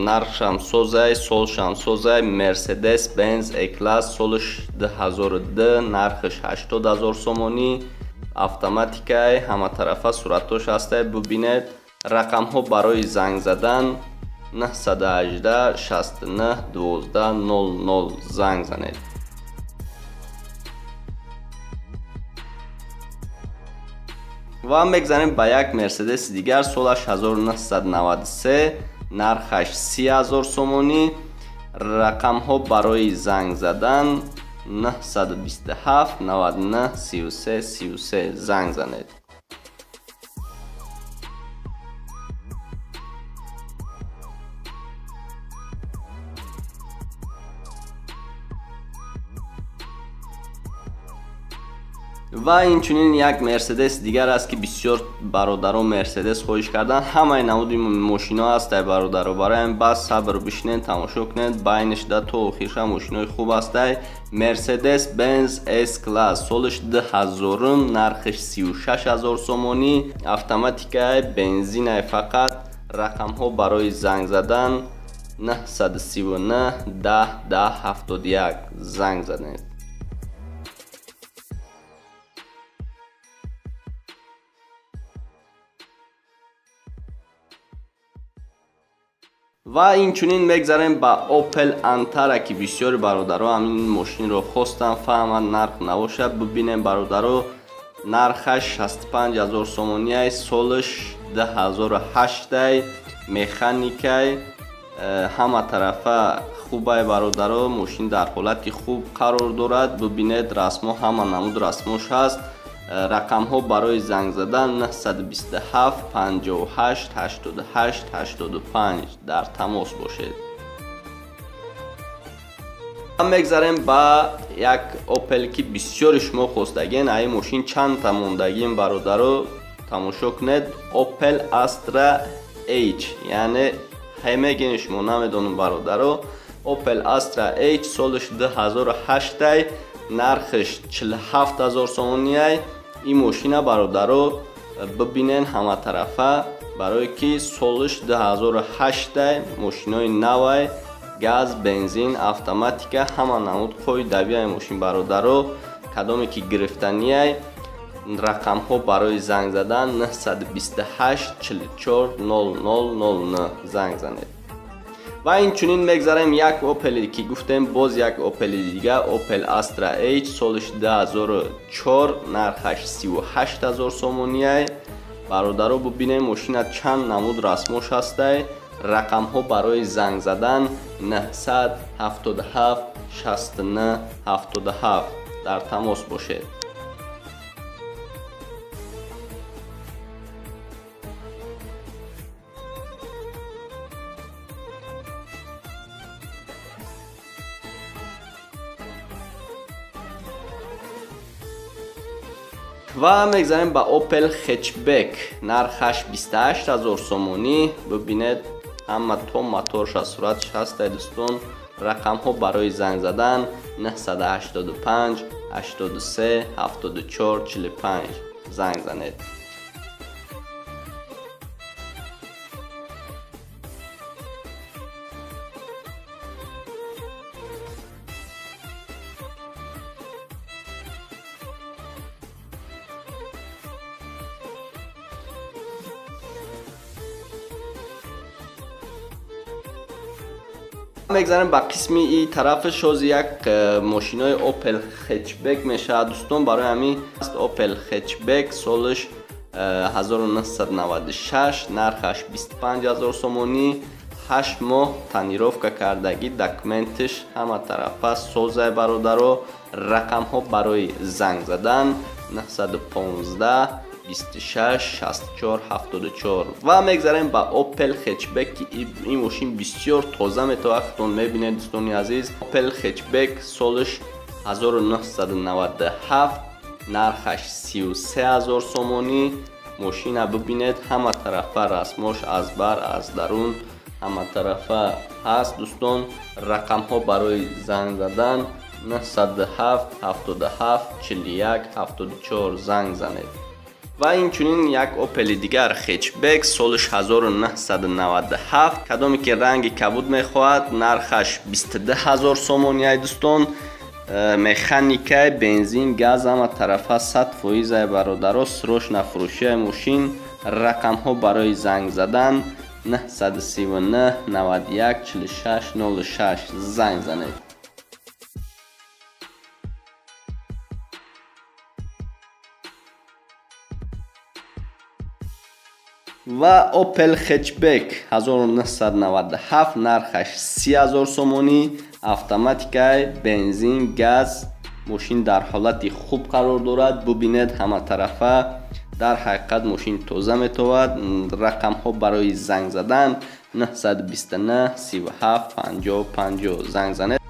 Нархшам созай, солшам созай. Мерседес Бенз E-класс, солш 2002, нархш 80 000 сомонӣ, автоматикай, ҳаматарафа суратош ҳастай, бубинед. Рақамҳо барои занг задан 918 69 12 00, занг занед. Ва мегзанем ба як Мерседеси дигар, солаш 1993, нархаш 30 000 сомонӣ. Рақамҳо барои занг задан 927 99 33 33, занг занед. Ва инчунин як Мерседес дигар аст, ки бисёр бародаро Мерседес хоҳиш карданд. Ҳамаи намуди мошино ҳастай, бародаро, барои ҳамин бас сабр бишинед, тамошо кунед байнишда то охирша, мошинои хуб ҳастай. Мерседес Бенз С класс, солиш 2000-ум, нархиш 36 000 сомонӣ, автоматикай, бензинай фақат. Рақамҳо барои занг задан 939 10 10 71, занг занед. Ва инчунин мегзарем ба Opel Antara, ки бисёри бародаро ҳамин мошинро хостанд, фаҳманд, нарх набошад. Бубинем, бародаро, нархаш 65 000 сомониай, солаш 2008-ай, механикай, ҳама тарафа хубай, бародаро, мошин дар ҳолати хуб қарор дорад. Бубинед, расмо, ҳама намуд расмош ҳаст. Рақамҳо барои занг задан 927 58 88 85, дар тамос бошед. Мегзарем ба як Опел, ки бисёри шумо хостагин. Аи мошин чандта мондагин, бародаро, тамошо кунед. Opel Astra H, яъне ҳай мегӯен шумо, намедонам, бародаро. Opel Astra H, солаш 2008, нархаш 47 000 сомониай. Ин мошина, бародаро, бибинен ҳаматарафа, барое ки солаш 2008, мошинои навай, газ, бензин, автоматика, ҳама намуд қоидавиай мошин. Бародаро, кадоме ки гирифтаниай, рақамҳо барои занг задан 928 44 00 09, занг занед. Ва инчунин мегзарем як Опеле ки гуфтем, боз як Опели дига, Opel Astra H, солаш 2004, нархаш 38 000 сомониай. Бародаро, бубинем, мошина чанд намуд расмош ҳастай. Рақамҳо барои занг задан 977 69 77, дар тамос бошед. Ва мегзарем ба Opel Hatchback, нархаш 28 000 сомонӣ. Бибинед, ҳама то моторша, суратш ҳастай, дӯстон. Рақамҳо барои занг задан 985 83 74 45, занг занед. Мегзарем ба қисми и тарафи шози, як мошинои Opel Hatchback мешавад, дӯстон. Барои ҳамин аст Opel Hatchback, солаш 1996, нархаш 25 000 сомонӣ, 8 моҳ тонировка кардагӣ, документиш ҳама тарафа созай, бародаро. Рақамҳо барои занг задан 915 26 64 74. Ва мегзарем ба Opel Hatchback, ки ин мошин бисёр тоза метавад, худтон мебинед, дӯстони азиз. Opel Hatchback, солаш 1997, нархаш 33 000 сомонӣ. Мошина бибинед, ҳама тарафа расмош, аз бар, аз дарун, ҳама тарафа ҳаст, дӯстон. Рақамҳо барои занг задан 907 77 41 74, занг занед. Ва инчунин як Опели дигар хетчбек солиш 1997, кадоме ки ранги кабуд мехоҳад, нархаш 22 000 сомонӣ ай дӯстон. Механикай, бензин, газ, ҳама тарафа 100% ай бародаро, срочно фурӯшиай мошин. Рақамҳо барои занг задан 939 91 46 06, занг занед. Ва Opel Hatchback 1997, нархаш 30 000 сомонӣ, автоматикай, бензин, газ, мошин дар ҳолати хуб қарор дорад. Бубинед, ҳама тарафа дар ҳақиқат мошин тоза метовад. Рақамҳо барои занг задан 929 37 50 50, занг занед.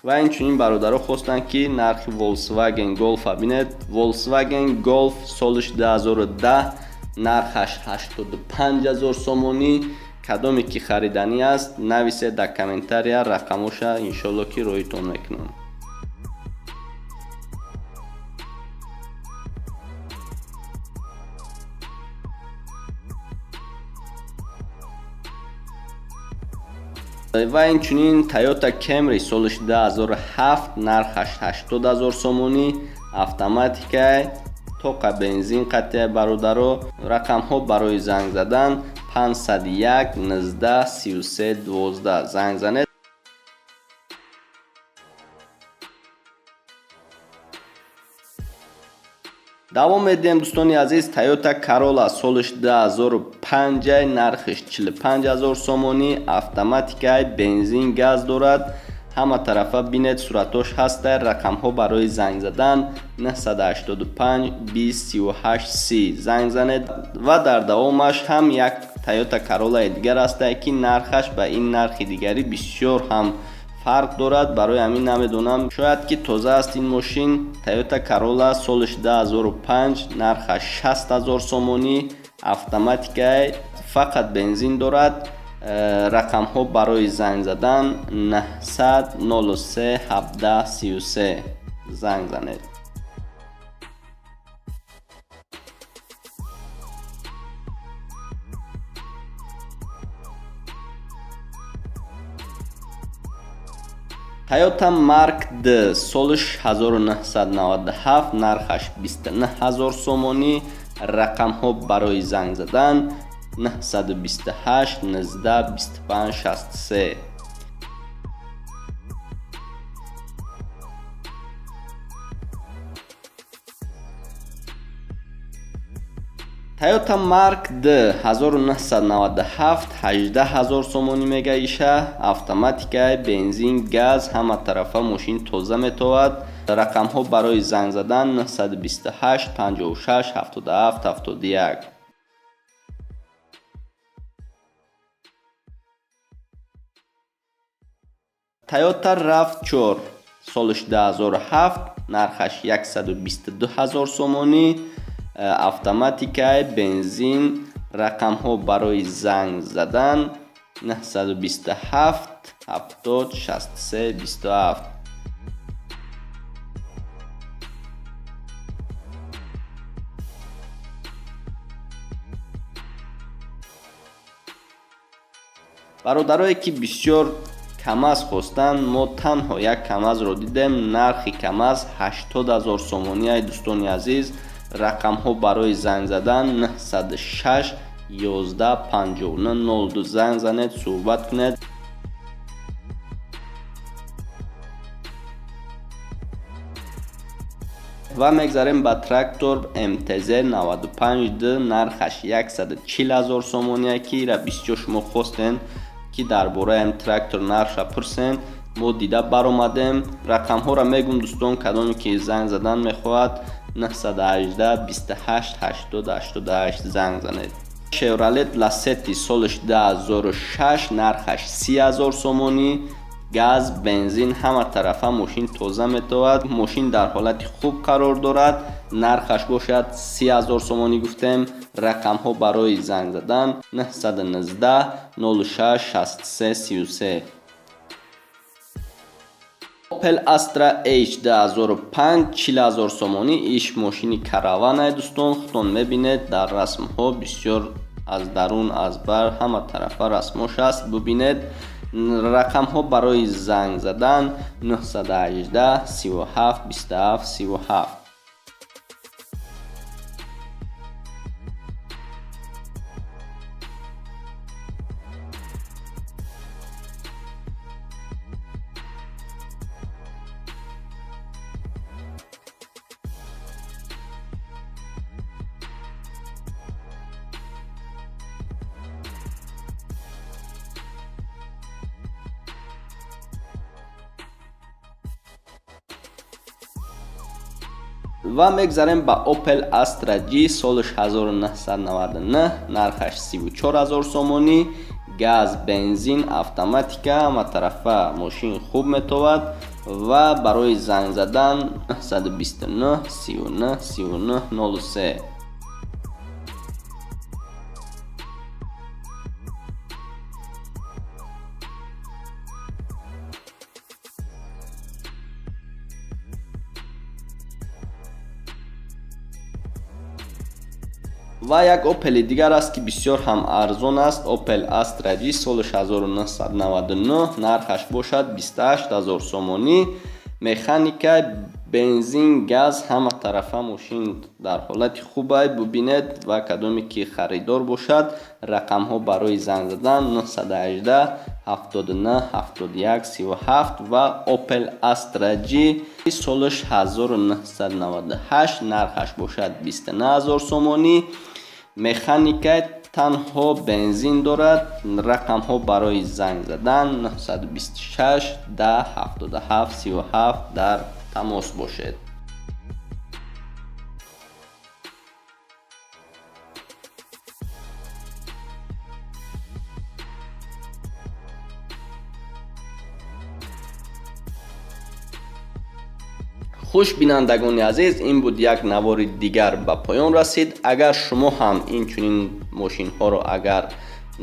Ва инчунин бародаро хостанд, ки нархи Volkswagen Golf-а бинед. Volkswagen Golf солиш 2010, нархаш 85 000 сомонӣ. Кадоме ки хариданӣ аст, нависед дар комментария, рақамоша иншолло ки роитон мекунам. Ва инчунин Toyota Camry солиш 2007, нархаш 80 000 сомонӣ, автоматикай, тоқа бензин қатъия бародаро. Рақамҳо барои занг задан 501 19 33 12, занг занед. Давом медиҳем, дӯстони азиз. Toyota Corolla солиш 2005, нархиш 45 000 сомонӣ, автоматикай, бензин, газ дорад. Ҳама тарафа бинед, суратош ҳаста. Рақамҳо барои занг задан 985 20 38 30, занг занед. Ва дар давомаш ҳам як Toyota Corolla дигар ҳастае, ки нархаш ба ин нархи дигарӣ бисёр ҳам фарқ дорад. Барои ҳамин намедонам, шояд ки тоза аст ин мошин. Toyota Corolla солиш 2005, нархаш 60 000 сомонӣ, автоматикай, фақат бензин дорад. Рақамҳо барои занг задан 900 03 17 33, занг занед. Toyota Mark D солиш 1997, нархаш 29 000 сомонӣ. Рақамҳо барои занг задан 928 19 25 63. Toyota Mark D 1997, 18 000 сомонӣ мега иша, автоматикай, бензин, газ, ҳама тарафа мошин тоза метовад. Рақамҳо барои занг задан 928 56 77 71. Toyota RAV4 солиш 2007, нархаш 122 000 сомонӣ, автоматикай, бензин. Рақамҳо барои занг задан 927 70 63 27. Бародарое ки бисёр КамАЗ хостанд, мо танҳо як КамАЗро дидем. Нархи КамАЗ 80 000 сомонӣ ай дӯстони азиз. Рақамҳо барои занг задан 906 11 59 02, занг занед, суҳбат кунед. Ва мегзарем ба трактор МТЗ 95 Д, нархаш 140 000 сомоние, ки ира бисёр шумо хостен, ки дар бораи ам трактор нархша пурсен. Мо дида баромадем. Рақамҳоро мегум, дӯстон, кадоме ки занг задан мехоҳад, 918 28 80 88, занг занед. Chevrolet Lacetti солиш 2006, нархаш 30 000 сомонӣ. Газ, бензин ҳама тарафа мошин тоза метавад. Мошин дар ҳолати хуб қарор дорад. Нархаш бошад 30 000 сомонӣ гуфтем. Рақамҳо барои занг задан 919 06 63 33. Opel Astra H 2005 40 000 сомонӣ. Иш мошини караванай дӯстон, худтон мебинед дар расмҳо бисёр аз дарун аз бар ҳама тарафа расмош аст, бубинед. Рақамҳо барои занг задан 918 37 27 37. Ва мегзарем ба Opel Astra G солаш 1999, нархаш 34 000 сомонӣ. Газ, бензин, автоматика, ҳама тарафа мошин хуб метавад ва барои занг задан 929 39 39 03. Ва як Opel дигар аст, ки бисёр ҳам арзон аст. Opel Astra G солаш 1999, нархаш бошад 28 000 сомонӣ. Механика, бензин, газ ҳама тарафа мошин дар ҳолати хубай, бубинед ва кадоме ки харидор бошад, рақамҳо барои занг задан 918 79 71 37. Ва Opel Astra G солаш 1998, нархаш бошад 29 000 сомонӣ. Механика, танҳо бензин дорад. Рақамҳо барои занг задан 926 10 77 37 дар тамос бошед. Хуш, бинандагони азиз, ин буд як навори дигар ба поён расид. Агар шумо ҳам ин чунин мошинҳоро агар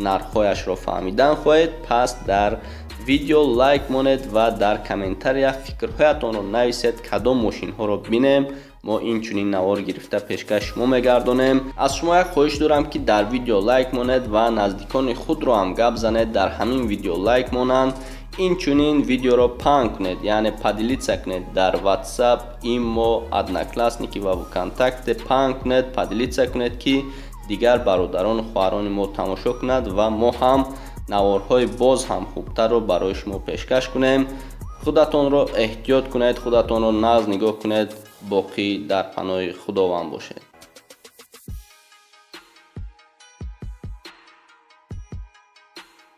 нархҳояшро фаҳмидан хоҳед, пас дар видео лайк монед ва дар комментария фикрҳоятонро нависед, кадом мошинҳоро бинем, мо ин чунин навор гирифта пешкаш шумо мегардонем. Аз шумо як хоҳиш дорам, ки дар видео лайк монед ва наздикони худро ҳам гап занед, дар ҳамин видео лайк монанд. Инчунин видеоро паҳн кунед, яъне поделиться кунед дар WhatsApp, Имо, Одноклассники ва ВКонтакте паҳн кунед, поделиться кунед, ки дигар бародарону хоҳарони мо тамошо кунад ва мо ҳам наворҳои боз ҳам хубтарро барои шумо пешкаш кунем. Худатонро эҳтиёт кунед, худатонро нағз нигоҳ кунед, боқӣ дар паноҳи Худованд бошед.